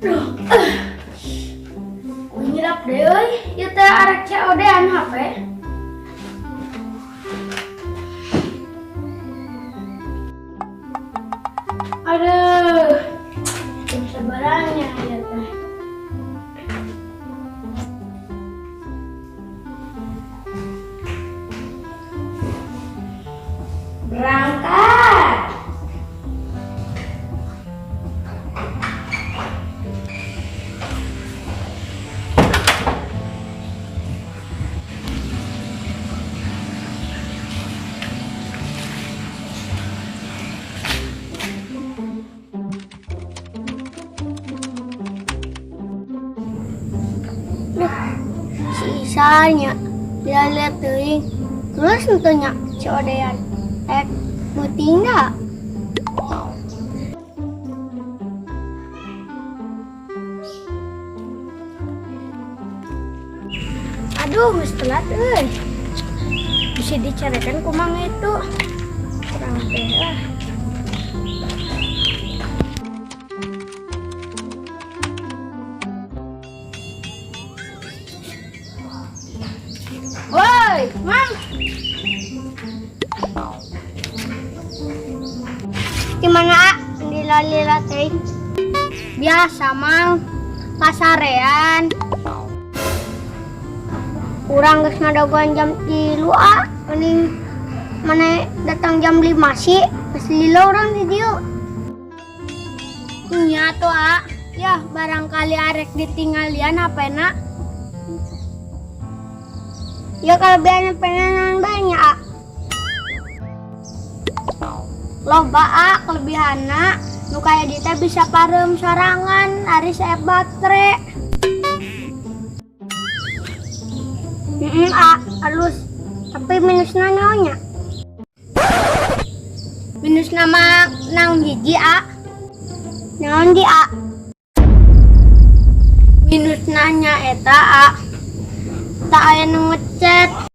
Duh. Nyirap deh euy, ieu teh arek COD-an HP. Aduh, jam sabaranya ya teh. Berangkat. Duh, si Isanya lihat-lihat teuing. Terus nya COD-an. Eh, beuting da. Aduh, geus telat euy. Bisa dicarekan ku Mang itu. Kurang teh ah. Woi, Mang. Gimana, ah? Lila-lila teuing. Biasa, Mang. Pasarean. Urang geus ngadagoan jam 3, ah. Mending mana datang jam 5 sih. Geus lila urang di dieu. Nya tuh, ah. Ya, barangkali arek ditinggalian HP-na. Ya kelebihannya pengen banyak, ah. Loba, ah, kelebihanna nu kaya dieu teh bisa pareum sorangan ari saya baterai. Ah, halus. Tapi minusna naonnya? Minusna mah naon hiji, ah. Naon di, ah? Minusna nya eta, ah. Tak aya nu ngechat.